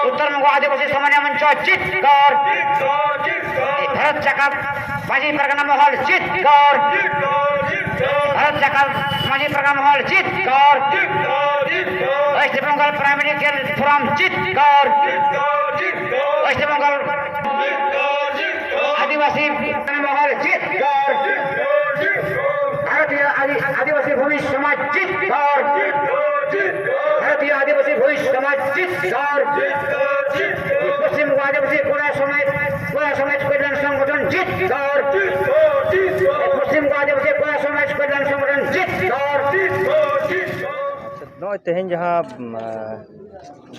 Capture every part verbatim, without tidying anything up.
উত্তরবঙ্গ আদিবাসী সমন্বয় মঞ্চ চিৎকার। ভারত জাকাত মাঝি পারগানা মহল চিৎকার। ভারত জাকাত মাঝি পারগানা মহল চিৎকার। West Bengal primary health forum চিৎকার। ওয়েস্ট বেঙ্গল আদিবাসী মহল চিৎকার। ভারতীয় আদি-, আদিবাসী ভূমি সমাজ চিৎকার। ভারতীয় আদিবাসী ভূমি সমাজ চিৎকার। পশ্চিম আদিবাসী কোলা সমাজ, কোলা সমাজ কল্যাণ সংগঠন চিৎকার। পশ্চিম আদিবাসী কোলা সমাজ কল্যাণ সংগঠন চিৎকার। ᱱᱚᱜᱼᱚᱭ ᱛᱮᱦᱮᱧ ᱡᱟᱦᱟᱸ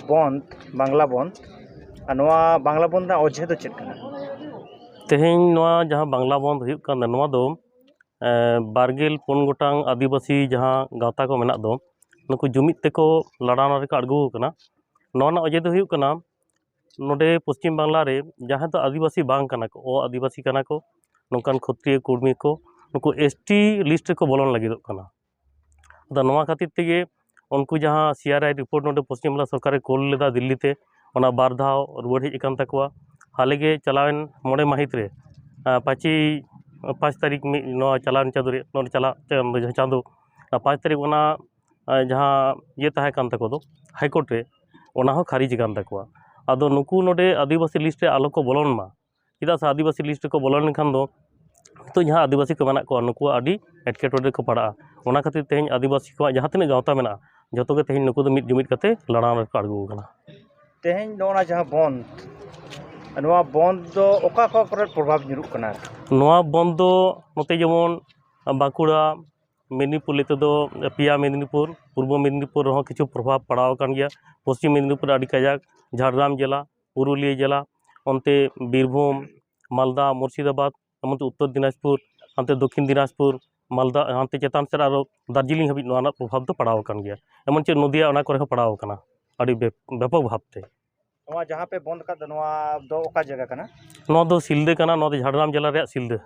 ᱵᱚᱱᱫ, ᱵᱟᱝᱞᱟ ᱵᱚᱱᱫ, ᱟᱨ ᱱᱚᱣᱟ ᱵᱟᱝᱞᱟ ᱵᱚᱱᱫ ᱨᱮᱱᱟᱜ ᱚᱡᱮ ᱫᱚ ᱪᱮᱫ ᱠᱟᱱᱟ? ᱛᱮᱦᱮᱧ ᱱᱚᱣᱟ ᱡᱟᱦᱟᱸ ᱵᱟᱝᱞᱟ ᱵᱚᱱᱫ ᱦᱩᱭᱩᱜ ᱠᱟᱱ ᱫᱚ, ᱱᱚᱣᱟ ᱫᱚ ᱵᱟᱨᱜᱮᱞ ᱯᱩᱱ ᱜᱚᱴᱟᱝ ᱟᱹᱫᱤᱵᱟᱹᱥᱤ ᱡᱟᱦᱟᱸ ᱜᱟᱶᱛᱟ ᱠᱚ ᱢᱮᱱᱟᱜ ᱫᱚ, ᱱᱩᱠᱩ ᱡᱩᱢᱤᱫ ᱛᱮᱠᱚ ᱞᱟᱲᱟᱣ ᱨᱮᱠᱚ ᱟᱬᱜᱚ ᱟᱠᱟᱱᱟ᱾ ᱱᱚᱣᱟ ᱨᱮᱱᱟᱜ ᱚᱡᱮ ᱫᱚ ᱦᱩᱭᱩᱜ ᱠᱟᱱᱟ, ᱱᱚᱰᱮ ᱯᱚᱥᱪᱤᱢ ᱵᱟᱝᱞᱟ ᱨᱮ ᱡᱟᱦᱟᱸᱭ ᱫᱚ ᱟᱹᱫᱤᱵᱟᱹᱥᱤ ᱵᱟᱝ ᱠᱟᱱᱟ ᱠᱚ, ᱚ ᱟᱹᱫᱤᱵᱟᱹᱥᱤ ᱠᱟᱱᱟ ᱠᱚ, ᱱᱚᱝᱠᱟᱱ ᱠᱷᱚᱛᱨᱤᱭᱚ ᱠᱩᱲᱢᱤ ᱠᱚ, ᱱᱩᱠᱩ ᱮᱥ ᱴᱤ ᱞᱤᱥᱴ ᱨᱮᱠᱚ ᱵᱚᱞᱚᱱ ᱞᱟᱹᱜᱤᱫᱚᱜ ᱠᱟᱱᱟ᱾ ᱟᱫᱚ ᱱᱚᱣᱟ ᱠᱷᱟᱹᱛᱤᱨ ᱛᱮᱜᱮ ᱩᱱᱠᱩ ᱡᱟᱦᱟᱸ ᱥᱤ ᱟᱨ ᱟᱭ ᱨᱤᱯᱳᱨᱴ ᱱᱚᱰᱮ ᱯᱚᱥᱪᱤᱢ ᱵᱟᱝᱞᱟ ᱥᱚᱨᱠᱟᱨᱮ ᱠᱳᱞ ᱞᱮᱫᱟ ᱫᱤᱞᱞᱤ ᱛᱮ, ᱚᱱᱟ ᱵᱟᱨ ᱫᱷᱟᱣ ᱨᱩᱣᱟᱹᱲ ᱦᱮᱡ ᱟᱠᱟᱱ ᱛᱟᱠᱚᱣᱟ᱾ ᱦᱟᱞᱮ ᱜᱮ ᱪᱟᱞᱟᱣᱮᱱ ᱢᱚᱬᱮ ᱢᱟᱹᱦᱤᱛ ᱨᱮ, ᱟᱸ, ᱯᱟᱸᱪᱮᱭ, ᱯᱟᱸᱪ ᱛᱟᱹᱨᱤᱠᱷ ᱢᱤᱫ, ᱱᱚᱣᱟ ᱪᱟᱞᱟᱣᱮᱱ ᱪᱟᱸᱫᱳ ᱨᱮ, ᱱᱚᱰᱮ ᱪᱟᱞᱟᱜ ᱪᱟᱸᱫᱳ, ᱡᱟᱦᱟᱸ ᱪᱟᱸᱫᱳ, ᱚᱱᱟ ᱯᱟᱸᱪ ᱛᱟᱹᱨᱤᱠᱷ ᱚᱱᱟ, ᱟᱸ, ᱡᱟᱦᱟᱸ ᱤᱭᱟᱹ ᱛᱟᱦᱮᱸ ᱠᱟᱱ ᱛᱟᱠᱚ ᱫᱚ ᱦᱟᱭᱠᱳᱨᱴ ᱨᱮ, ᱚᱱᱟ ᱦᱚᱸ ᱠᱷᱟᱹᱨᱤᱡ ᱟᱠᱟᱱ ᱛᱟᱠᱚᱣᱟ᱾ ᱟᱫᱚ ᱱᱩᱠᱩ ᱱᱚᱰᱮ ᱟᱹᱫᱤᱵᱟᱹᱥᱤ ᱞᱤᱥᱴ ᱨᱮ ᱟᱞᱚ ᱠᱚ ᱵᱚᱞᱚᱱ ᱢᱟ, ᱪᱮᱫᱟᱜ ᱥᱮ ᱟᱹᱫᱤᱵᱟᱹᱥᱤ ᱞᱤᱥᱴ ᱨᱮᱠᱚ ᱵᱚᱞᱚ ᱞᱮᱱᱠᱷᱟᱱ ᱫᱚ ᱱᱤᱛᱚᱜ ᱡᱟᱦᱟᱸ ᱟᱹᱫᱤᱵᱟᱹᱥᱤ ᱠᱚ ᱢᱮᱱᱟᱜ ᱠᱚᱣᱟ, ᱱᱩᱠᱩᱣᱟᱜ ᱟᱹᱰᱤ ᱮᱴᱠᱮᱴᱚᱬᱮ ᱨᱮᱠᱚ ᱯᱟᱲᱟᱜᱼᱟ᱾ ᱚᱱᱟ ᱠᱷᱟᱹᱛᱤᱨ ᱛᱮᱦᱮᱧ ᱟᱹᱫᱤᱵᱟᱹᱥᱤ ᱠᱚᱣᱟᱜ ᱡᱟᱦᱟᱸ ᱛᱤᱱᱟᱹᱜ ᱜᱟᱶᱛᱟ ᱢᱮᱱᱟᱜᱼᱟ, ᱡᱷᱚᱛᱚ ᱜᱮ ᱛᱮᱦᱮᱧ ᱱᱩᱠᱩ ᱫᱚ ᱢᱤᱫ ᱡᱩᱢᱤᱫ ᱠᱟᱛᱮ ᱞᱟᱲᱟᱣ ᱨᱮᱠᱚ ᱟᱬᱜᱚ ᱟᱠᱟᱱᱟ᱾ ᱛᱮᱦᱮᱧ ᱱᱚᱜᱼᱚ ᱱᱟ ᱡᱟᱦᱟᱸ ᱵᱚᱱᱫ, ᱱᱚᱣᱟ ᱵᱚᱱᱫ ᱫᱚ ᱚᱠᱟ ᱚᱠᱟ ᱠᱚᱨᱮ ᱯᱨᱚᱵᱷᱟᱵᱽ ᱧᱩᱨᱩᱜ ᱠᱟᱱᱟ? ᱱᱚᱣᱟ ᱵᱚᱱᱫ ᱫᱚ ᱱᱚᱛᱮ ᱡᱮᱢᱚᱱ ᱵᱟᱸᱠᱩᱲᱟ, ᱢᱮᱫᱽᱱᱤᱯᱩᱨ, ᱱᱤᱛᱚᱜ ᱫᱚ ᱯᱮᱭᱟ ᱢᱮᱫᱽᱱᱤᱯᱩᱨ, ᱯᱩᱨᱵᱚ ᱢᱮᱫᱽᱱᱤᱯᱩᱨ ᱨᱮᱦᱚᱸ ᱠᱤᱪᱷᱩ ᱯᱨᱚᱵᱷᱟᱵᱽ ᱯᱟᱲᱟᱣ ᱟᱠᱟᱱ ᱜᱮᱭᱟ᱾ ᱯᱚᱥᱪᱤᱢ ᱢᱮᱫᱽᱱᱤᱯᱩᱨ ᱟᱹᱰᱤ ᱠᱟᱡᱟᱠ, ᱡᱷᱟᱲᱜᱨᱟᱢ ᱡᱮᱞᱟ, ᱯᱩᱨᱩᱞᱤᱭᱟᱹ ᱡᱮᱞᱟ, ᱚᱱᱛᱮ ᱵᱤᱨᱵᱷᱩᱢ, ᱢᱟᱞᱫᱟ, ᱢᱩᱨᱥᱤᱫᱟᱵᱟᱫᱽ, ᱮᱢᱚᱱᱛᱮ ᱩᱛᱛᱚᱨ ᱫᱤᱱᱟᱡᱽᱯᱩᱨ, ᱦᱟᱱᱛᱮ ᱫᱚᱠᱠᱷᱤᱱ ᱫᱤᱱᱟᱡᱽᱯᱩᱨ, ᱢᱟᱞᱫᱟ, ᱦᱟᱱᱛᱮ ᱪᱮᱛᱟᱱ ᱥᱮᱫ ᱟᱨᱚ ᱫᱟᱨᱡᱤᱞᱤᱝ ᱦᱟᱹᱵᱤᱡ ᱱᱚᱣᱟ ᱨᱮᱱᱟᱜ ᱯᱨᱚᱵᱷᱟᱵᱽ ᱫᱚ ᱯᱟᱲᱟᱣ ᱟᱠᱟᱱ ᱜᱮᱭᱟ᱾ ᱮᱢᱚᱱ ᱪᱮᱫ ᱱᱚᱫᱤᱭᱟ ᱚᱱᱟ ᱠᱚᱨᱮ ᱦᱚᱸ ᱯᱟᱲᱟᱣ ᱟᱠᱟᱱᱟ ᱟᱹᱰᱤ ᱵᱮᱯ-, ᱵᱮᱯᱚᱠ ᱵᱷᱟᱵᱽᱛᱮ᱾ ᱱᱚᱣᱟ ᱡᱟᱦᱟᱸ ᱯᱮ ᱵᱚᱱᱫ ᱟᱠᱟᱫ ᱫᱚ, ᱱᱚᱣᱟ ᱫᱚ ᱚᱠᱟ ᱡᱟᱭᱜᱟ ᱠᱟᱱᱟ? ᱱᱚᱣᱟ ᱫᱚ ᱥᱤᱞᱫᱟᱹ ᱠᱟᱱᱟ, ᱱᱚᱣᱟ ᱫᱚ ᱡᱷᱟᱲᱜᱨᱟᱢ ᱡᱮᱞᱟ ᱨᱮᱭᱟᱜ ᱥᱤᱞᱫᱟᱹ᱾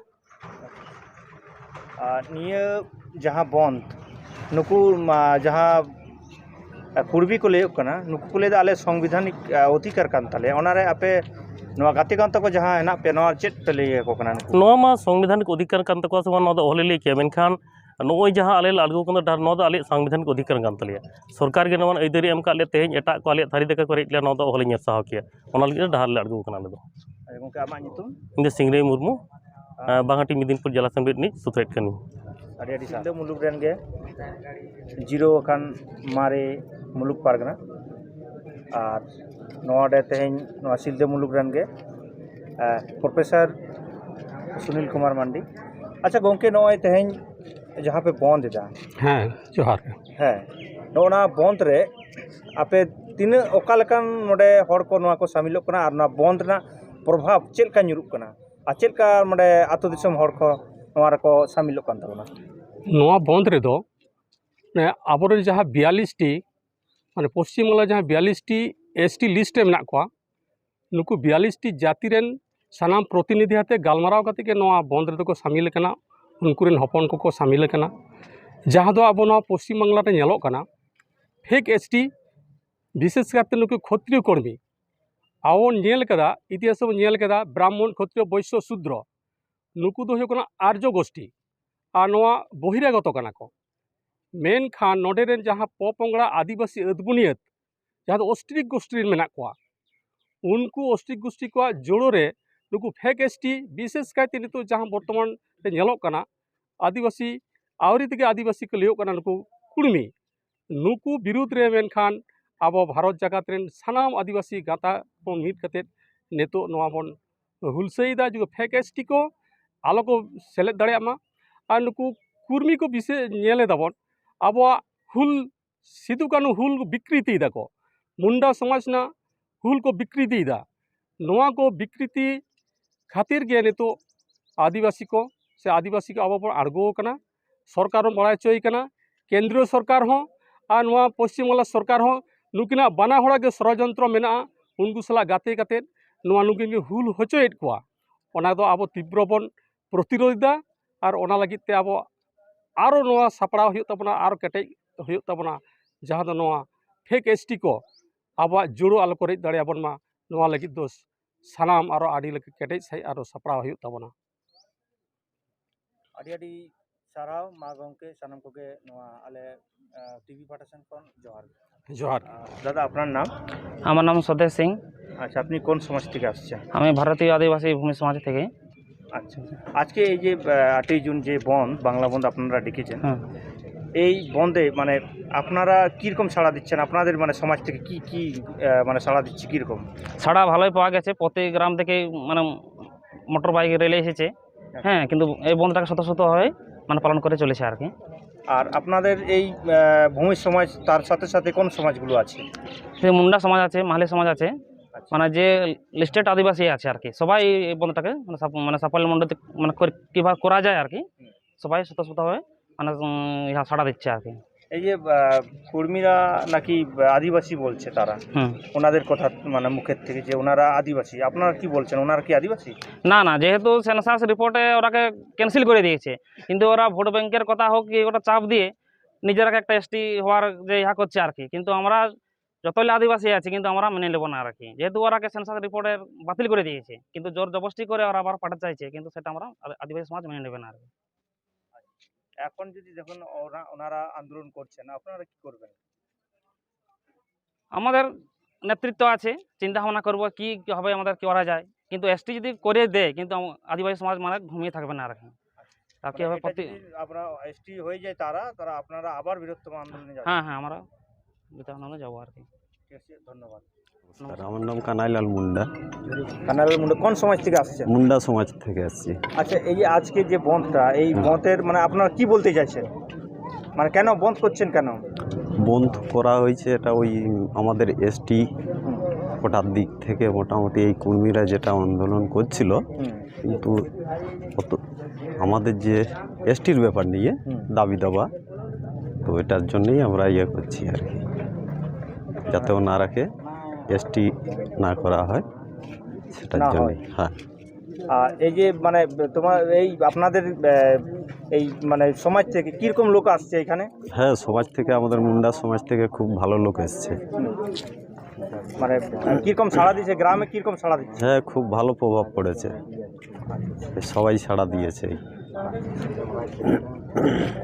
ᱟᱨ ᱱᱤᱭᱟᱹ ᱡᱟᱦᱟᱸ ᱵᱚᱱᱫ, ᱱᱩᱠᱩ ᱢᱟ ᱡᱟᱦᱟᱸ ᱟᱨ ᱠᱩᱲᱵᱤ ᱠᱚ ᱞᱟᱹᱭᱚᱜ ᱠᱟᱱᱟ, ᱱᱩᱠᱩ ᱠᱚ ᱞᱟᱹᱭᱫᱟ ᱟᱞᱮ ᱥᱚᱝᱵᱤᱫᱷᱟᱱᱤᱠ, ᱟ, ᱚᱫᱷᱤᱠᱟᱨ ᱠᱟᱱ ᱛᱟᱞᱮᱭᱟ᱾ ᱚᱱᱟᱨᱮ ᱟᱯᱮ ᱱᱚᱣᱟ ᱜᱟᱛᱮ ᱜᱟᱶᱛᱟ ᱠᱚ ᱡᱟᱦᱟᱸ ᱦᱮᱱᱟᱜ ᱯᱮᱭᱟ, ᱱᱚᱣᱟ ᱪᱮᱫ ᱯᱮ ᱞᱟᱹᱭ ᱟᱠᱚ ᱠᱟᱱᱟ ᱱᱩᱠᱩ? ᱱᱚᱣᱟ ᱢᱟ ᱥᱚᱝᱵᱤᱫᱷᱟᱱᱤᱠ ᱚᱫᱷᱤᱠᱟᱨ ᱠᱟᱱ ᱛᱟᱠᱚᱣᱟ ᱥᱮ ᱵᱟᱝ, ᱱᱚᱣᱟ ᱫᱚ ᱚᱦᱚᱞᱤᱧ ᱞᱟᱹᱭ ᱠᱮᱭᱟ, ᱢᱮᱱᱠᱷᱟᱱ ᱱᱚᱜᱼᱚᱭ ᱡᱟᱦᱟᱸ ᱟᱞᱮ ᱞᱮ ᱟᱬᱜᱚ ᱠᱟᱱᱟ ᱰᱟᱦᱟᱨ, ᱱᱚᱣᱟ ᱫᱚ ᱟᱞᱮᱭᱟᱜ ᱥᱟᱝᱵᱤᱫᱷᱟᱱᱤᱠ ᱚᱫᱷᱤᱠᱟᱨ ᱠᱟᱱ ᱛᱟᱞᱮᱭᱟ᱾ ᱥᱚᱨᱠᱟᱨ ᱜᱮ ᱱᱚᱣᱟ ᱟᱹᱭᱫᱟᱹᱨᱤ ᱮᱢ ᱟᱠᱟᱫ ᱞᱮᱭᱟ, ᱛᱮᱦᱮᱧ ᱮᱴᱟᱜ ᱠᱚ ᱟᱞᱮᱭᱟᱜ ᱛᱷᱟᱹᱨᱤ ᱫᱟᱠᱟ ᱠᱚ ᱨᱮᱡ ᱞᱮᱭᱟ, ᱱᱚᱣᱟ ᱫᱚ ᱚᱦᱚᱞᱮ ᱧᱮᱞ ᱥᱟᱦᱟᱣ ᱠᱮᱭᱟ᱾ ᱚᱱᱟ ᱞᱟᱹᱜᱤᱫ ᱰᱟᱦᱟᱨ ᱞᱮ ᱟᱬᱜᱚ ᱠᱟᱱᱟ ᱟᱞᱮ ᱫᱚ᱾ ᱟᱪᱪᱷᱟ ᱜᱚᱢᱠᱮ, ᱟᱢᱟᱜ ᱧᱩᱛᱩᱢ? ᱤᱧ ᱫᱚ ᱥᱤᱝᱨᱟᱹᱭ ᱢᱩᱨᱢᱩ, ᱟᱨ ᱵᱟᱝᱦᱟᱴᱤ ᱢᱤᱫᱤᱱᱯᱩᱨ ᱡᱮᱞᱟ ᱟᱥᱮᱢᱵᱞᱤ ᱨᱤᱱᱤᱡ ᱥᱩᱛᱨᱮᱛ ᱠᱟᱹᱱᱟᱹᱧ᱾ ᱟᱹᱰᱤ ᱟᱹᱰᱤ ᱥᱤᱞᱫᱟᱹ ᱢᱩᱞᱩᱠ ᱨᱮᱱ ᱜᱮ ᱡᱤᱨᱟᱹᱣ ᱟᱠᱟᱱ ᱢᱟᱨᱮ ᱢᱩᱞᱩᱠ ᱯᱟᱨᱜᱟᱱᱟ, ᱟᱨ ᱱᱚᱰᱮ ᱛᱮᱦᱮᱧ ᱱᱚᱣᱟ ᱥᱤᱞᱫᱟᱹ ᱢᱩᱞᱩᱠ ᱨᱮᱱ ᱜᱮ, ᱮ, ᱯᱨᱚᱯᱷᱮᱥᱚᱨ ᱥᱩᱱᱤᱞ ᱠᱩᱢᱟᱨ ᱢᱟᱱᱰᱤ᱾ ᱟᱪᱪᱷᱟ ᱜᱚᱢᱠᱮ, ᱱᱚᱜᱼᱚᱭ ᱛᱮᱦᱮᱧ ᱡᱟᱦᱟᱸ ᱯᱮ ᱵᱚᱱᱫ ᱮᱫᱟ, ᱦᱮᱸ, ᱡᱚᱦᱟᱨ ᱜᱮ᱾ ᱦᱮᱸ, ᱱᱚᱜᱼᱚ ᱱᱟ ᱵᱚᱱᱫ ᱨᱮ ᱟᱯᱮ ᱛᱤᱱᱟᱹᱜ, ᱚᱠᱟ ᱞᱮᱠᱟᱱ ᱱᱚᱰᱮ ᱦᱚᱲ ᱠᱚ ᱱᱚᱣᱟ ᱠᱚ ᱥᱟᱢᱤᱞᱚᱜ ᱠᱟᱱᱟ, ᱟᱨ ᱱᱚᱣᱟ ᱵᱚᱱᱫ ᱨᱮᱱᱟᱜ ᱯᱨᱚᱵᱷᱟᱵᱽ ᱪᱮᱫ ᱞᱮᱠᱟ ᱧᱩᱨᱩᱜ ᱠᱟᱱᱟ, ᱟᱨ ᱪᱮᱫ ᱞᱮᱠᱟ ᱱᱚᱰᱮ ᱟᱹᱛᱩ ᱫᱤᱥᱚᱢ ᱦᱚᱲ ᱠᱚ ᱱᱚᱣᱟ ᱨᱮᱠᱚ ᱥᱟᱢᱤᱞᱚᱜ ᱠᱟᱱ ᱛᱟᱵᱚᱱᱟ? ᱱᱚᱣᱟ ᱵᱚᱱᱫ ᱨᱮᱫᱚ, ᱢᱟᱱᱮ, ᱟᱵᱚᱨᱮᱱ ᱡᱟᱦᱟᱸ ᱵᱤᱭᱟᱞᱤᱥ ᱴᱤ, ᱢᱟᱱᱮ, ᱯᱚᱥᱪᱤᱢ ᱵᱟᱝᱞᱟ ᱡᱟᱦᱟᱸ ᱵᱤᱭᱟᱞᱤᱥ ᱴᱤ ᱮᱥ ᱴᱤ ᱞᱤᱥᱴ ᱨᱮ ᱢᱮᱱᱟᱜ ᱠᱚᱣᱟ, ᱱᱩᱠᱩ ᱵᱤᱭᱟᱞᱤᱥ ᱴᱤ ᱡᱟᱹᱛᱤ ᱨᱮᱱ ᱥᱟᱱᱟᱢ ᱯᱨᱚᱛᱤᱱᱤᱫᱷᱤ ᱟᱛᱮ ᱜᱟᱞᱢᱟᱨᱟᱣ ᱠᱟᱛᱮ ᱜᱮ ᱱᱚᱣᱟ ᱵᱚᱱᱫ ᱨᱮᱫᱚ ᱠᱚ ᱥᱟᱢᱤᱞ ᱟᱠᱟᱱᱟ᱾ ᱩᱱᱠᱩ ᱨᱮᱱ ᱦᱚᱯᱚᱱ ᱠᱚᱠᱚ ᱥᱟᱢᱤᱞ ᱟᱠᱟᱱᱟ᱾ ᱡᱟᱦᱟᱸ ᱫᱚ ᱟᱵᱚ ᱱᱚᱣᱟ ᱯᱚᱥᱪᱤᱢ ᱵᱟᱝᱞᱟ ᱨᱮ ᱧᱮᱞᱚᱜ ᱠᱟᱱᱟ, ᱯᱷᱮᱠ ᱮᱥ ᱴᱤ, ᱵᱤᱥᱮᱥ ᱠᱟᱨᱛᱮ ᱱᱩᱠᱩ ᱠᱷᱚᱛᱨᱤᱭᱚ ᱠᱚᱨᱢᱤ, ᱟᱵᱚ ᱵᱚᱱ ᱧᱮᱞ ᱠᱟᱫᱟ, ᱤᱛᱤᱦᱟᱥ ᱵᱚᱱ ᱧᱮᱞ ᱠᱟᱫᱟ, ᱵᱨᱟᱦᱢᱚᱱ, ᱠᱷᱚᱛᱨᱤᱭᱚ, ᱵᱳᱭᱥᱭᱚ, ᱥᱩᱫᱨᱚ, ᱱᱩᱠᱩ ᱫᱚ ᱦᱩᱭᱩᱜ ᱠᱟᱱᱟ ᱟᱨᱡᱚ ᱜᱳᱥᱴᱤ, ᱟᱨ ᱱᱚᱣᱟ ᱵᱚᱦᱤᱨᱟᱜᱚᱛᱚ ᱠᱟᱱᱟ ᱠᱚ᱾ ᱢᱮᱱᱠᱷᱟᱱ ᱱᱚᱰᱮ ᱨᱮᱱ ᱡᱟᱦᱟᱸ ᱯᱚᱯᱚᱝᱲᱟ ᱟᱹᱫᱤᱵᱟᱹᱥᱤ ᱟᱹᱫᱽᱵᱩᱱᱤᱭᱟᱹᱫ, ᱡᱟᱦᱟᱸ ᱫᱚ ᱚᱥᱴᱨᱤᱠ ᱜᱳᱥᱴᱤ ᱨᱮᱱ ᱢᱮᱱᱟᱜ ᱠᱚᱣᱟ, ᱩᱱᱠᱩ ᱚᱥᱴᱨᱤᱠ ᱜᱳᱥᱴᱤ ᱠᱚᱣᱟᱜ ᱡᱳᱲᱳ ᱨᱮ ᱱᱩᱠᱩ ᱯᱷᱮᱠ ᱮᱥ ᱴᱤ, ᱵᱤᱥᱮᱥ ᱠᱟᱭᱛᱮ ᱱᱤᱛᱚᱜ ᱡᱟᱦᱟᱸ ᱵᱚᱨᱛᱚᱢᱟᱱ ᱨᱮ ᱧᱮᱞᱚᱜ ᱠᱟᱱᱟ, ᱟᱹᱫᱤᱵᱟᱹᱥᱤ, ᱟᱹᱣᱨᱤ ᱛᱮᱜᱮ ᱟᱹᱫᱤᱵᱟᱹᱥᱤ ᱠᱚ ᱞᱟᱹᱭᱚᱜ ᱠᱟᱱᱟ ᱱᱩᱠᱩ ᱠᱩᱲᱢᱤ, ᱱᱩᱠᱩ ᱵᱤᱨᱩᱫᱽ ᱨᱮ ᱢᱮᱱᱠᱷᱟᱱ ᱟᱵᱚ ᱵᱷᱟᱨᱚᱛ ᱡᱟᱠᱟᱛ ᱨᱮᱱ ᱥᱟᱱᱟᱢ ᱟᱹᱫᱤᱵᱟᱹᱥᱤ ᱜᱟᱶᱛᱟ ᱠᱚ ᱢᱤᱫ ᱠᱟᱛᱮᱫ ᱱᱤᱛᱚᱜ ᱱᱚᱣᱟ ᱵᱚᱱ ᱦᱩᱞᱥᱟᱹᱭᱮᱫᱟ, ᱡᱩᱫᱤ ᱯᱷᱮᱠ ᱮᱥ ᱴᱤ ᱠᱚ ᱟᱞᱚ ᱠᱚ ᱥᱮᱞᱮᱫ ᱫᱟᱲᱮᱭᱟᱜ ᱢᱟ᱾ ᱟᱨ ᱱᱩᱠᱩ ᱠᱩᱨᱢᱤ ᱠᱚ ᱵᱤᱥᱮ ᱧᱮᱞ ᱮᱫᱟᱵᱚᱱ, ᱟᱵᱚᱣᱟᱜ ᱦᱩᱞ, ᱥᱤᱫᱩ ᱠᱟᱹᱱᱦᱩ ᱦᱩᱞ ᱵᱤᱠᱨᱤᱛᱤᱭ ᱫᱟᱠᱚ, ᱢᱩᱱᱰᱟ ᱥᱚᱢᱟᱡᱽ ᱨᱮᱱᱟᱜ ᱦᱩᱞ ᱠᱚ ᱵᱤᱠᱨᱤᱛᱤᱭᱮᱫᱟ᱾ ᱱᱚᱣᱟ ᱠᱚ ᱵᱤᱠᱨᱤᱛᱤ ᱠᱷᱟᱹᱛᱤᱨ ᱜᱮ ᱱᱤᱛᱚᱜ ᱟᱹᱫᱤᱵᱟᱹᱥᱤ ᱠᱚ, ᱥᱮ ᱟᱹᱫᱤᱵᱟᱹᱥᱤ ᱠᱚ ᱟᱵᱚ ᱵᱚᱱ ᱟᱬᱜᱚ ᱟᱠᱟᱱᱟ᱾ ᱥᱚᱨᱠᱟᱨ ᱵᱚᱱ ᱵᱟᱲᱟᱭ ᱦᱚᱪᱚᱭᱮ ᱠᱟᱱᱟ, ᱠᱮᱱᱫᱨᱤᱭᱚ ᱥᱚᱨᱠᱟᱨ ᱦᱚᱸ ᱟᱨ ᱱᱚᱣᱟ ᱯᱚᱥᱪᱤᱢ ᱵᱟᱝᱞᱟ ᱥᱚᱨᱠᱟᱨ ᱦᱚᱸ, ᱱᱩᱠᱤᱱᱟᱜ ᱵᱟᱱᱟ ᱦᱚᱲᱟᱜ ᱜᱮ ᱥᱚᱲᱚᱡᱚᱱᱛᱨᱚ ᱢᱮᱱᱟᱜᱼᱟ᱾ ᱩᱱᱠᱩ ᱥᱟᱞᱟᱜ ᱜᱟᱛᱮ ᱠᱟᱛᱮᱫ ᱱᱚᱣᱟ ᱱᱩᱠᱤᱱ ᱜᱮ ᱦᱩᱞ ᱦᱚᱪᱚᱭᱮᱫ ᱠᱚᱣᱟ᱾ ᱚᱱᱟ ᱫᱚ ᱟᱵᱚ ᱛᱤᱵᱨᱚ ᱵᱚᱱ ᱯᱨᱚᱛᱤᱨᱳᱫᱷ ᱮᱫᱟ, ᱟᱨ ᱚᱱᱟ ᱞᱟᱹᱜᱤᱫ ᱛᱮ ᱟᱵᱚ ᱟᱨᱚ ᱱᱚᱣᱟ ᱥᱟᱯᱲᱟᱣ ᱦᱩᱭᱩᱜ ᱛᱟᱵᱚᱱᱟ, ᱟᱨᱚ ᱠᱮᱴᱮᱡ ᱦᱩᱭᱩᱜ ᱛᱟᱵᱚᱱᱟ, ᱡᱟᱦᱟᱸ ᱫᱚ ᱱᱚᱣᱟ ᱯᱷᱮᱠ ᱮᱥᱴᱤ ᱠᱚ ᱟᱵᱚᱣᱟᱜ ᱡᱩᱲᱩ ᱟᱞᱚ ᱠᱚ ᱨᱮᱡ ᱫᱟᱲᱮᱭᱟᱵᱚᱱ ᱢᱟ, ᱱᱚᱣᱟ ᱞᱟᱹᱜᱤᱫ ᱫᱚ ᱥᱟᱱᱟᱢ ᱟᱨᱚ ᱟᱹᱰᱤ ᱞᱮᱠᱟ ᱠᱮᱴᱮᱡ ᱥᱟᱺᱦᱤᱡ ᱟᱨᱚ ᱥᱟᱯᱲᱟᱣ ᱦᱩᱭᱩᱜ ᱛᱟᱵᱚᱱᱟ᱾ ᱟᱹᱰᱤ ᱟᱹᱰᱤ ᱥᱟᱨᱦᱟᱣ ᱢᱟ ᱜᱚᱢᱠᱮ, ᱥᱟᱱᱟᱢ ᱠᱚᱜᱮ ᱱᱚᱣᱟ ᱟᱞᱮ ᱴᱤᱵᱷᱤ ᱯᱟᱦᱴᱟ ᱥᱮᱱ ᱠᱷᱚᱱ ᱡᱚᱦᱟᱨ ᱜᱮ᱾ ᱡᱚᱦᱟᱨ ᱜᱮ᱾ ᱟᱨ ᱫᱟᱫᱟ, আপনার নাম? আমার নাম স্বদেশ সিং। আচ্ছা, আপনি কোন সমাজ থেকে আসছেন? আমি ভারতীয় আদিবাসী ভূমি সমাজ থেকে। আচ্ছা, আজকে এই যে আহ, আটই জুন যে বন্ধ, বাংলা বন্ধ আপনারা ডেকেছেন, হুম। এই বন্ধে মানে আপনারা কিরকম সাড়া দিচ্ছেন? আপনাদের মানে সমাজ থেকে কি কি আহ, মানে সাড়া দিচ্ছে, কিরকম? সাড়া ভালোই পাওয়া গেছে। প্রতি গ্রাম থেকে মানে মোটর বাইক র্যালি এসেছে। হ্যাঁ, কিন্তু এই বন্ধটাকে স্বতঃস্ফূর্তভাবে মানে পালন করে চলেছে আর কি। আর আপনাদের এই আহ, ভূমি সমাজ, তার সাথে সাথে কোন সমাজগুলো আছে? সেই মুন্ডা সমাজ আছে, মাহালি সমাজ আছে, আচ্ছা। মানে যে লিস্টেড আদিবাসী আছে আর কি, সবাই এই বন্ধটাকে মানে সাফ- মানে সাফল্যমণ্ডিত মানে করে- কীভাবে করা যায় আর কি, হুম। সবাই স্বতঃস্ফূর্তভাবে মানে উম, ইহা সাড়া দিচ্ছে আর কি। এই যে আহ, কুর্মীরা নাকি আদিবাসী বলছে তারা, হুম। ওনাদের কথা মানে মুখের থেকে যে ওনারা আদিবাসী, আপনারা কি বলছেন, ওনারা কি আদিবাসী? না, না, যেহেতু সেন্সাস রিপোর্টে ওরাকে ক্যান্সেল করে দিয়েছে, কিন্তু ওরা ভোট ব্যাংকের কথা হোক কি ওটা চাপ দিয়ে নিজেরাকে একটা এসটি হওয়ার যে ইহা করছে আর কি, কিন্তু আমরা যতগুলো আদিবাসী আছি কিন্তু আমরা মেনে নেবো না আর কি, যেহেতু ওরাকে সেন্সাস রিপোর্টে বাতিল করে দিয়েছে, কিন্তু জোর জবরদস্তি করে ওরা আবার পাঠাতে চাইছে, কিন্তু সেটা আমরা আদি- আদিবাসী সমাজ মেনে নেবে না আর কি। এখন যদি দেখুন ওরা, ওনারা আন্দোলন করছেন, আপনারা কি করবেন? আমাদের নেতৃত্ব আছে, চিন্তা ভাবনা করবো কি কি হবে, আমাদের কি করা যায়, কিন্তু এসটি যদি করে দেয় কিন্তু আম- আদিবাসী সমাজ মানে ঘুমিয়ে থাকবে না আর কি। আর কি হবে এটা প্রতি- যদি আপনারা এসটি হয়ে যায় তারা, তারা আপনারা আবার বৃহত্তম আন্দোলনে যাবেন? হ্যাঁ, হ্যাঁ, আমরা বৃহত্তম আন্দোলনে যাবো আর কি। ঠিক আছে, ধন্যবাদ। নমস্কার, আমার নাম কানাইলাল মুন্ডা। কানাইলাল মুন্ডা কোন সমাজ থেকে আসছেন? মুন্ডা সমাজ থেকে আসছি। আচ্ছা, এই যে আজকে যে বন্ধটা, এই হুম। বন্ধের মানে আপনারা কি বলতে চাইছেন? মানে কেন বন্ধ করছেন কেন? বন্ধ করা হয়েছে এটা ওই আমাদের এসটি কোটার দিক থেকে মোটামুটি এই কর্মীরা যেটা আন্দোলন করছিল, হুম। কিন্তু অত আমাদের যে এসটির ব্যাপার নিয়ে হুম। দাবি দাবা, তো এটার জন্যই আমরা ইয়ে করছি আর কি, যাতে ওনারাকে এসটি না করা হয় সেটার না জন্যই। হয়। হ্যাঁ। আর এই যে মানে তোমার এই আপনাদের আহ, এই মানে সমাজ থেকে কিরকম লোক আসছে এখানে? হ্যাঁ, সমাজ থেকে, আমাদের মুন্ডা সমাজ থেকে খুব ভালো লোক এসছে। মানে কিরকম সাড়া দিচ্ছে, গ্রামে কিরকম সাড়া দিচ্ছে? হ্যাঁ, খুব ভালো প্রভাব পড়েছে, সবাই সাড়া দিয়েছে।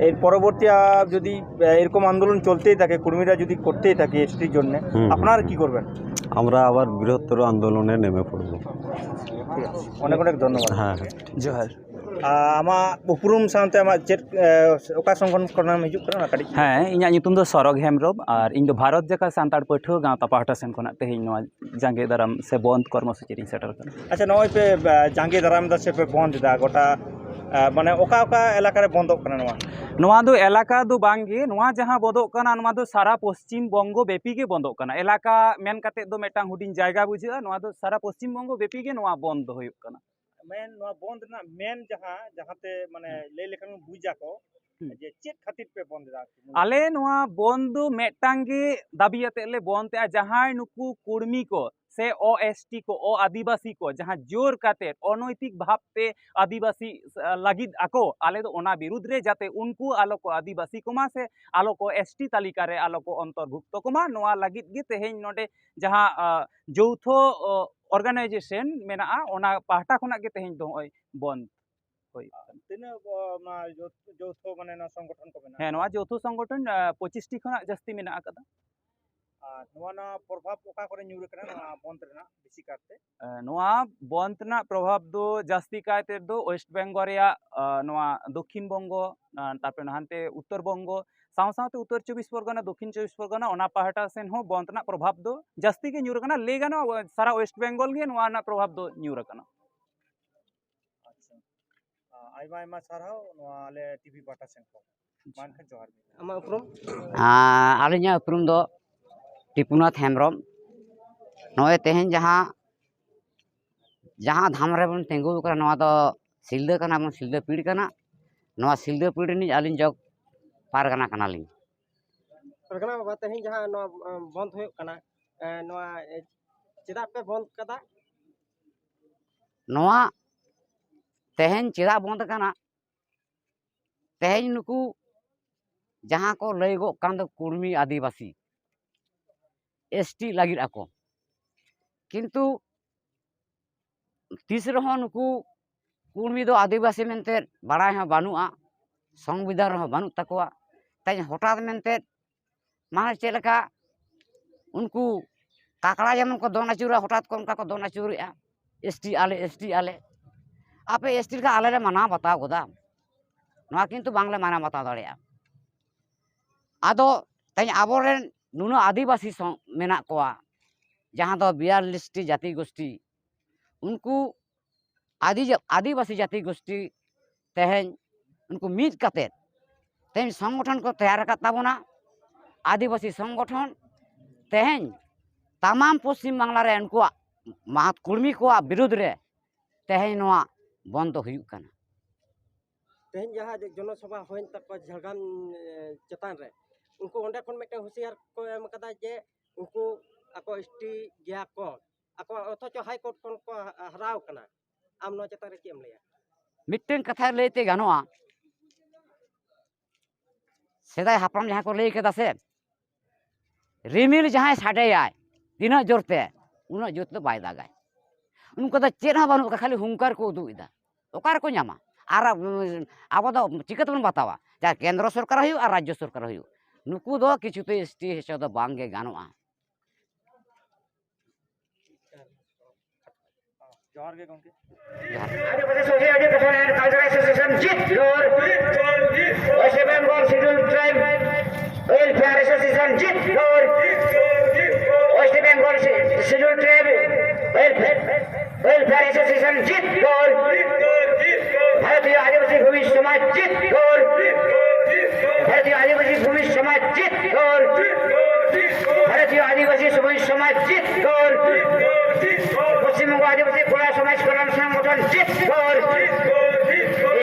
এর পরবর্তী আহ, যদি আহ, এরকম আন্দোলন চলতেই থাকে, কর্মীরা যদি করতেই থাকে এসটির জন্য, হুম, হুম, আপনারা হুম। কি করবেন? আমরা আবার বৃহত্তর আন্দোলনে নেমে পড়ব। ঠিক আছে, অনেক অনেক ধন্যবাদ। হ্যাঁ, হ্যাঁ। ᱡᱚᱦᱟᱨ᱾ ᱟᱢᱟᱜ ᱩᱯᱨᱩᱢ ᱥᱟᱶᱛᱮ ᱟᱢᱟᱜ ᱪᱮᱫ, ᱮ, ᱚᱠᱟ ᱥᱚᱝᱜᱚᱴᱷᱚᱱ ᱠᱷᱚᱱᱮᱢ ᱦᱤᱡᱩᱜ ᱠᱟᱱᱟ, ᱚᱱᱟ ᱠᱟᱹᱴᱤᱡ? ᱦᱮᱸ, ᱤᱧᱟᱹᱜ ᱧᱩᱛᱩᱢ ᱫᱚ ᱥᱚᱨᱚᱜᱽ ᱦᱮᱢᱵᱨᱚᱢ ᱟᱨ ᱤᱧ ᱫᱚ ᱵᱷᱟᱨᱚᱛ ᱡᱟᱠᱟᱛ ᱥᱟᱱᱛᱟᱲ ᱯᱟᱹᱴᱷᱩᱣᱟᱹ ᱜᱟᱶᱛᱟ ᱯᱟᱦᱴᱟ ᱥᱮᱱ ᱠᱷᱚᱱᱟᱜ ᱛᱮᱦᱮᱧ ᱱᱚᱣᱟ ᱡᱟᱸᱜᱮ ᱫᱟᱨᱟᱢ ᱥᱮ ᱵᱚᱱᱫ ᱠᱚᱨᱢᱚᱥᱩᱪᱤ ᱨᱤᱧ ᱥᱮᱴᱮᱨ ᱠᱟᱱᱟ᱾ ᱟᱪᱪᱷᱟ, ᱱᱚᱜᱼᱚᱭ ᱯᱮ, ᱮ, ᱡᱟᱸᱜᱮ ᱫᱟᱨᱟᱢ ᱮᱫᱟ ᱥᱮ ᱯᱮ ᱵᱚᱱᱫ ᱮᱫᱟ, ᱜᱚᱴᱟ, ᱮ, ᱢᱟᱱᱮ ᱚᱠᱟ ᱚᱠᱟ ᱮᱞᱟᱠᱟ ᱨᱮ ᱵᱚᱱᱫᱚᱜ ᱠᱟᱱᱟ ᱱᱚᱣᱟ? ᱱᱚᱣᱟ ᱫᱚ ᱮᱞᱟᱠᱟ ᱫᱚ ᱵᱟᱝ ᱜᱮ, ᱱᱚᱣᱟ ᱡᱟᱦᱟᱸ ᱵᱚᱱᱫᱚᱜ ᱠᱟᱱᱟ, ᱱᱚᱣᱟ ᱫᱚ ᱥᱟᱨᱟ ᱯᱚᱥᱪᱤᱢ ᱵᱚᱝᱜᱚ ᱵᱮᱯᱤ ᱜᱮ ᱵᱚᱱᱫᱚᱜ ᱠᱟᱱᱟ᱾ ᱮᱞᱟᱠᱟ ᱢᱮᱱ ᱠᱟᱛᱮᱫ ᱫᱚ ᱢᱤᱫᱴᱟᱝ ᱦᱩᱰᱤᱧ ᱡᱟᱭᱜᱟ ᱵᱩᱡᱷᱟᱹᱜᱼᱟ, ᱱᱚᱣᱟ ᱫᱚ ᱥᱟᱨᱟ ᱯᱚᱥᱪᱤᱢ ᱵᱚᱝᱜᱚ ᱵᱮᱯᱤ ᱜᱮ ᱱᱚᱣᱟ ᱵᱚᱱᱫ ᱫᱚ ᱦᱩᱭᱩᱜ ᱠᱟᱱᱟ᱾ ᱢᱮᱱ, ᱱᱚᱣᱟ ᱵᱚᱱᱫ ᱨᱮᱱᱟᱜ ᱢᱮᱱ ᱡᱟᱦᱟᱸ, ᱡᱟᱦᱟᱸᱛᱮ ᱢᱟᱱᱮ ᱦᱩᱸ᱾ ᱞᱟᱹᱭ ᱞᱮᱠᱷᱟᱱ ᱵᱩᱡᱟ ᱠᱚ ᱦᱩᱸ᱾ ᱡᱮ ᱪᱮᱫ ᱠᱷᱟᱹᱛᱤᱨ ᱯᱮ ᱵᱚᱱᱫ ᱮᱫᱟ ᱟᱨᱠᱤ? ᱟᱞᱮ ᱱᱚᱣᱟ ᱵᱚᱱᱫ ᱫᱚ ᱢᱤᱫᱴᱟᱝ ᱜᱮ ᱫᱟᱹᱵᱤ ᱟᱛᱮᱫ ᱞᱮ ᱵᱚᱱᱫ ᱮᱫᱟ, ᱡᱟᱦᱟᱸᱭ ᱱᱩᱠᱩ ᱠᱩᱲᱢᱤ ᱠᱚ ᱥᱮ ᱳ ᱮᱥ ᱴᱤ ᱠᱚ, ᱳ ᱟᱹᱫᱤᱵᱟᱹᱥᱤ ᱠᱚ, ᱡᱟᱦᱟᱸ ᱡᱳᱨ ᱠᱟᱛᱮᱫ ᱚᱱᱚᱭᱛᱤᱠ ᱵᱷᱟᱵᱽ ᱛᱮ ᱟᱹᱫᱤᱵᱟᱹᱥᱤ, ᱟ, ᱞᱟᱹᱜᱤᱫ ᱟᱠᱚ, ᱟᱞᱮ ᱫᱚ ᱚᱱᱟ ᱵᱤᱨᱩᱫᱽ ᱨᱮ, ᱡᱟᱛᱮ ᱩᱱᱠᱩ ᱟᱞᱚ ᱠᱚ ᱟᱹᱫᱤᱵᱟᱹᱥᱤ ᱠᱚᱢᱟ ᱥᱮ ᱟᱞᱚ ᱠᱚ ᱮᱥ ᱴᱤ ᱛᱟᱹᱞᱤᱠᱟ ᱨᱮ ᱟᱞᱚ ᱠᱚ ᱚᱱᱛᱚᱨᱵᱷᱩᱠᱛᱚ ᱠᱚᱢᱟ, ᱱᱚᱣᱟ ᱞᱟᱹᱜᱤᱫ ᱜᱮ ᱛᱮᱦᱮᱧ ᱱᱚᱰᱮ ᱡᱟᱦᱟᱸ, ᱟ, ᱡᱳᱣᱛᱷᱚ, ᱚ, organization ᱢᱮᱱᱟᱜᱼᱟ, ᱚᱱᱟ ᱯᱟᱦᱴᱟ ᱠᱷᱚᱱᱟᱜ ᱜᱮ ᱛᱮᱦᱮᱧ ᱫᱚ ᱱᱚᱜᱼᱚᱭ ᱵᱚᱱᱫ ᱦᱩᱭᱩᱜ ᱠᱟᱱᱟ᱾ ᱛᱤᱱᱟᱹᱜ, ᱚ, ᱚᱱᱟ ᱡᱳ-, ᱡᱳᱣᱛᱷᱚ, ᱢᱟᱱᱮ, ᱱᱚᱣᱟ ᱥᱚᱝᱜᱚᱴᱷᱚᱱ ᱠᱚ ᱢᱮᱱᱟᱜᱼᱟ? ᱦᱮᱸ, ᱱᱚᱣᱟ ᱡᱳᱣᱛᱷᱚ ᱥᱚᱝᱜᱚᱴᱷᱚᱱ, ᱟ, ᱯᱚᱸᱪᱤᱥ ᱴᱤ ᱠᱷᱚᱱᱟᱜ ᱡᱟᱹᱥᱛᱤ ᱢᱮᱱᱟᱜ ᱟᱠᱟᱫᱟ᱾ ᱟᱨ ᱱᱚᱣᱟ ᱨᱮᱱᱟᱜ ᱯᱨᱚᱵᱷᱟᱵᱽ ᱚᱠᱟ ᱠᱚᱨᱮ ᱧᱩᱨ ᱟᱠᱟᱱᱟ, ᱱᱚᱣᱟ ᱵᱚᱱᱫ ᱨᱮᱱᱟᱜ ᱵᱮᱥᱤ ᱠᱟᱨᱛᱮ? ᱮ, ᱱᱚᱣᱟ ᱵᱚᱱᱫ ᱨᱮᱱᱟᱜ ᱯᱨᱚᱵᱷᱟᱵᱽ ᱫᱚ ᱡᱟᱹᱥᱛᱤ ᱠᱟᱭ ᱛᱮᱫᱚ ᱳᱭᱮᱥᱴ ᱵᱮᱝᱜᱚᱞ ᱨᱮᱭᱟᱜ, ᱟ, ᱱᱚᱣᱟ ᱫᱚᱠᱠᱷᱤᱱ ᱵᱚᱝᱜᱚ, ᱟ, ᱛᱟᱨᱯᱚᱨᱮ ᱦᱟᱱᱛᱮ ᱩᱛᱛᱚᱨ ᱵᱚᱝᱜᱚ, ᱥᱟᱶ ᱥᱟᱶᱛᱮ ᱩᱛᱛᱚᱨ ᱪᱚᱵᱵᱤᱥ ᱯᱚᱨᱜᱚᱱᱟ, ᱫᱚᱠᱠᱷᱤᱱ ᱪᱚᱵᱵᱤᱥ ᱯᱚᱨᱜᱚᱱᱟ, ᱚᱱᱟ ᱯᱟᱦᱴᱟ ᱥᱮᱱ ᱦᱚᱸ ᱵᱚᱱᱫ ᱨᱮᱱᱟᱜ ᱯᱨᱚᱵᱷᱟᱵᱽ ᱫᱚ ᱡᱟᱹᱥᱛᱤ ᱜᱮ ᱧᱩᱨ ᱟᱠᱟᱱᱟ᱾ ᱞᱟᱹᱭ ᱜᱟᱱᱚᱜᱼᱟ, ᱥᱟᱨᱟ ᱳᱭᱮᱥᱴ ᱵᱮᱝᱜᱚᱞ ᱜᱮ ᱱᱚᱣᱟ ᱨᱮᱱᱟᱜ ᱯᱨᱚᱵᱷᱟᱵᱽ ᱫᱚ ᱧᱩᱨ ᱟᱠᱟᱱᱟ᱾ ᱟᱪᱪᱷᱟ, ᱟᱭᱢᱟ ᱟᱭᱢᱟ ᱥᱟᱨᱦᱟᱣ ᱱᱚᱣᱟ ᱟᱞᱮ ᱴᱤᱵᱷᱤ ᱯᱟᱦᱴᱟ ᱥᱮᱱ ᱠᱷᱚᱱ᱾ ᱢᱟ ᱮᱱᱠᱷᱟᱱ ᱡᱚᱦᱟᱨ ᱜᱮ᱾ ᱟᱢᱟᱜ ᱩᱯᱨᱩᱢ? ᱟᱨ ᱟᱹᱞᱤᱧᱟᱜ ᱩᱯᱨᱩᱢ ᱫᱚ ᱴᱤᱯᱩᱱᱟᱛᱷ ᱦᱮᱢᱵᱨᱚᱢ᱾ ᱱᱚᱜᱼᱚᱭ ᱛᱮᱦᱮᱧ ᱡᱟᱦᱟᱸ, ᱡᱟᱦᱟᱸ ᱫᱷᱟᱢ ᱨᱮᱵᱚᱱ ᱛᱤᱸᱜᱩ ᱟᱠᱟᱱᱟ, ᱱᱚᱣᱟ ᱫᱚ ᱥᱤᱞᱫᱟᱹ ᱠᱟᱱᱟ, ᱵᱚᱱ ᱥᱤᱞᱫᱟᱹ ᱯᱤᱲ ᱠᱟᱱᱟ᱾ ᱱᱚᱣᱟ ᱥᱤᱞᱫᱟᱹ ᱯᱤᱲ ᱨᱤᱱᱤᱡ ᱟᱹᱞᱤᱧ ᱡᱚᱜᱽ ᱯᱟᱨᱜᱟᱱᱟ ᱠᱟᱱᱟᱞᱤᱧ᱾ ᱯᱟᱨᱜᱟᱱᱟ ᱵᱟᱵᱟ, ᱛᱮᱦᱮᱧ ᱡᱟᱦᱟᱸ ᱱᱚᱣᱟ, ᱟᱸ, ᱵᱚᱱᱫ ᱦᱩᱭᱩᱜ ᱠᱟᱱᱟ, ᱮᱸ, ᱱᱚᱣᱟ, ᱮ, ᱪᱮᱫᱟᱜ ᱯᱮ ᱵᱚᱱᱫ ᱠᱟᱫᱟ? ᱱᱚᱣᱟ ᱛᱮᱦᱮᱧ ᱪᱮᱫᱟᱜ ᱵᱚᱱᱫ ᱠᱟᱱᱟ? ᱛᱮᱦᱮᱧ ᱱᱩᱠᱩ ᱡᱟᱦᱟᱸ ᱠᱚ ᱞᱟᱹᱭᱚᱜᱚᱜ ᱠᱟᱱ ᱫᱚ ᱠᱩᱲᱢᱤ ᱟᱹᱫᱤᱵᱟᱹᱥᱤ, ᱮᱥᱴᱤ ᱞᱟᱹᱜᱤᱫ ᱟᱠᱚ, ᱠᱤᱱᱛᱩ ᱛᱤᱥ ᱨᱮᱦᱚᱸ ᱱᱩᱠᱩ ᱠᱩᱲᱢᱤ ᱫᱚ ᱟᱹᱫᱤᱵᱟᱹᱥᱤ ᱢᱮᱱᱛᱮ ᱵᱟᱲᱟᱭ ᱦᱚᱸ ᱵᱟᱹᱱᱩᱜᱼᱟ, ᱥᱚᱝᱵᱤᱫᱷᱟᱱ ᱨᱮᱦᱚᱸ ᱵᱟᱹᱱᱩᱜ ᱛᱟᱠᱚᱣᱟ᱾ ᱛᱮᱦᱮᱧ ᱦᱚᱴᱟᱛ ᱢᱮᱱᱛᱮ, ᱢᱟᱱᱮ ᱪᱮᱫ ᱞᱮᱠᱟ, ᱩᱱᱠᱩ ᱠᱟᱠᱲᱟ ᱡᱮᱢᱚᱱ ᱠᱚ ᱫᱚᱱ ᱟᱹᱪᱩᱨᱟ, ᱦᱚᱴᱟᱛ ᱠᱚ ᱚᱱᱠᱟ ᱠᱚ ᱫᱚᱱ ᱟᱹᱪᱩᱨᱮᱜᱼᱟ, "ᱮᱥᱴᱤ ᱟᱞᱮ, ᱮᱥᱴᱤ ᱟᱞᱮ", ᱟᱯᱮ ᱮᱥᱴᱤ ᱞᱮᱠᱟ ᱟᱞᱮ ᱞᱮ ᱢᱟᱱᱟᱣ ᱵᱟᱛᱟᱣ ᱜᱚᱫᱟ, ᱱᱚᱣᱟ ᱠᱤᱱᱛᱩ ᱵᱟᱝᱞᱮ ᱢᱟᱱᱟᱣ ᱵᱟᱛᱟᱣ ᱫᱟᱲᱮᱭᱟᱜᱼᱟ᱾ ᱟᱫᱚ ᱛᱮᱦᱮᱧ ᱟᱵᱚᱨᱮᱱ ᱱᱩᱱᱟᱹᱜ ᱟᱹᱫᱤᱵᱟᱹᱥᱤ ᱥᱚᱝ-, ᱢᱮᱱᱟᱜ ᱠᱚᱣᱟ, ᱡᱟᱦᱟᱸ ᱫᱚ ᱵᱤᱭᱟᱞᱞᱤᱥ ᱴᱤ ᱡᱟᱹᱛᱤ ᱜᱳᱥᱴᱤ, ᱩᱱᱠᱩ ᱟᱹᱫᱤ-, ᱟᱹᱫᱤᱵᱟᱹᱥᱤ ᱡᱟᱹᱛᱤ ᱜᱳᱥᱴᱤ ᱛᱮᱦᱮᱧ ᱩᱱᱠᱩ ᱢᱤᱫ ᱠᱟᱛᱮᱫ ᱛᱮᱦᱮᱧ ᱥᱚᱝᱜᱚᱴᱷᱚᱱ ᱠᱚ ᱛᱮᱭᱟᱨ ᱟᱠᱟᱫ ᱛᱟᱵᱚᱱᱟ, ᱟᱹᱫᱤᱵᱟᱹᱥᱤ ᱥᱚᱝᱜᱚᱴᱷᱚᱱ᱾ ᱛᱮᱦᱮᱧ ᱛᱟᱢᱟᱢ ᱯᱚᱥᱪᱤᱢ ᱵᱟᱝᱞᱟ ᱨᱮ ᱩᱱᱠᱩᱣᱟᱜ ᱢᱟᱦᱟᱛ ᱠᱩᱲᱢᱤ ᱠᱚᱣᱟᱜ ᱵᱤᱨᱩᱫᱽ ᱨᱮ ᱛᱮᱦᱮᱧ ᱱᱚᱣᱟ ᱵᱚᱱᱫᱚ ᱦᱩᱭᱩᱜ ᱠᱟᱱᱟ᱾ ᱛᱮᱦᱮᱧ ᱡᱟᱦᱟᱸ ᱡᱚᱱᱚᱥᱚᱵᱷᱟ ᱦᱩᱭᱮᱱ ᱛᱟᱠᱚᱣᱟ ᱡᱷᱟᱲᱜᱨᱟᱢ, ᱮ, ᱪᱮᱛᱟᱱ ᱨᱮ, ᱩᱱᱠᱩ ᱚᱸᱰᱮ ᱠᱷᱚᱱ ᱢᱤᱫᱴᱮᱱ ᱦᱩᱸᱥᱤᱭᱟᱨ ᱠᱚ ᱮᱢ ᱠᱟᱫᱟ ᱡᱮ ᱩᱱᱠᱩ ᱟᱠᱚ ᱮᱥᱴᱤ ᱜᱮᱭᱟ ᱠᱚ, ᱟᱠᱚ ᱚᱛᱷᱚᱪᱚ ᱦᱟᱭ ᱠᱳᱨᱴ ᱠᱷᱚᱱ ᱠᱚ ᱦᱟ-, ᱦᱟᱨᱟᱣ ᱠᱟᱱᱟ᱾ ᱟᱢ ᱱᱚᱣᱟ ᱪᱮᱛᱟᱱ ᱨᱮ ᱪᱮᱫ ᱮᱢ ᱞᱟᱹᱭᱟ? ᱢᱤᱫᱴᱮᱱ ᱠᱟᱛᱷᱟ ᱞᱟᱹᱭᱛᱮ ᱜᱟᱱᱚᱜᱼᱟ, ᱥᱮᱫᱟᱭ ᱦᱟᱯᱲᱟᱢ ᱡᱟᱦᱟᱸ ᱠᱚ ᱞᱟᱹᱭ ᱠᱮᱫᱟ ᱥᱮ, ᱨᱤᱢᱤᱞ ᱡᱟᱦᱟᱸᱭ ᱥᱟᱰᱮᱭᱟᱭ ᱛᱤᱱᱟᱹᱜ ᱡᱳᱨᱛᱮ, ᱩᱱᱟᱹᱜ ᱡᱳᱨ ᱛᱮᱫᱚ ᱵᱟᱭ ᱫᱟᱜᱟᱭ᱾ ᱩᱱᱠᱩ ᱫᱚ ᱪᱮᱫ ᱦᱚᱸ ᱵᱟᱹᱱᱩᱜ ᱠᱟᱫᱟ, ᱠᱷᱟᱹᱞᱤ ᱦᱩᱝᱠᱟᱨ ᱠᱚ ᱩᱫᱩᱜ ᱮᱫᱟ᱾ ᱚᱠᱟ ᱨᱮᱠᱚ ᱧᱟᱢᱟ? ᱟᱨ, ᱩᱢ, ᱟᱵᱚ ᱫᱚ ᱪᱤᱠᱟᱹ ᱛᱮᱵᱚᱱ ᱵᱟᱛᱟᱣᱟ? ᱡᱟ ᱠᱮᱱᱫᱨᱚ ᱥᱚᱨᱠᱟᱨ ᱦᱩᱭᱩᱜ ᱟᱨ ᱨᱟᱡᱽᱡᱚ ᱥᱚᱨᱠᱟᱨ ᱦᱩᱭᱩᱜ, ᱱᱩᱠᱩ ᱫᱚ ᱠᱤᱪᱷᱩᱛᱮ ᱮᱥᱴᱤ ᱦᱚᱪᱚ ᱫᱚ ᱵᱟᱝ ᱜᱮ ᱜᱟᱱᱚᱜᱼᱟ᱾ ᱡᱚᱦᱟᱨ ᱜᱮ ᱜᱚᱢᱠᱮ᱾ ᱡᱚᱦᱟᱨ᱾ ᱟᱹᱫᱤᱵᱟᱹᱥᱤ ᱥᱚᱥᱤ ᱟᱹᱫᱤᱵᱟᱹᱥᱤ ᱠᱟᱞᱪᱟᱨᱟᱞ ᱮᱥᱳᱥᱤᱭᱮᱥᱚᱱ ᱡᱤᱛ ᱡᱳᱨ, west Bengal scheduled tribe welfare association ᱡᱤᱛ ᱡᱳᱨ, west Bengal scheduled tribe welfare, welfare association ᱡᱤᱛ ᱡᱳᱨ, ᱵᱷᱟᱨᱚᱛᱤᱭᱚ ᱟᱹᱫᱤᱵᱟᱹᱥᱤ ᱵᱷᱩᱢᱤ ᱥᱚᱢᱟᱡᱽ ᱡᱤᱛ ᱡᱳᱨ, ᱵᱷᱟᱨᱚᱛᱤᱭᱚ ᱟᱹᱫᱤᱵᱟᱹᱥᱤ ᱵᱷᱩᱢᱤ ᱥᱚᱢᱟᱡᱽ ᱡᱤᱛ ᱡᱳᱨ, ᱵᱷᱟᱨᱚᱛᱤᱭᱚ ᱟᱹᱫᱤᱵᱟᱹᱥᱤ ᱵᱷᱩᱢᱤ ᱥᱚᱢᱟᱡᱽ ᱡᱤᱛ ᱡᱳᱨ, ᱯᱚᱥᱪᱤᱢ ᱵᱚᱝᱜᱚ ᱟᱹᱫᱤᱵᱟᱹᱥᱤ ᱠᱚᱲᱟ ᱥᱚᱢᱟᱡᱽ ᱠᱚᱞᱭᱟᱱ ᱥᱚᱝᱜᱚᱴᱷᱚᱱ ᱡᱤᱛ ᱡᱳᱨ,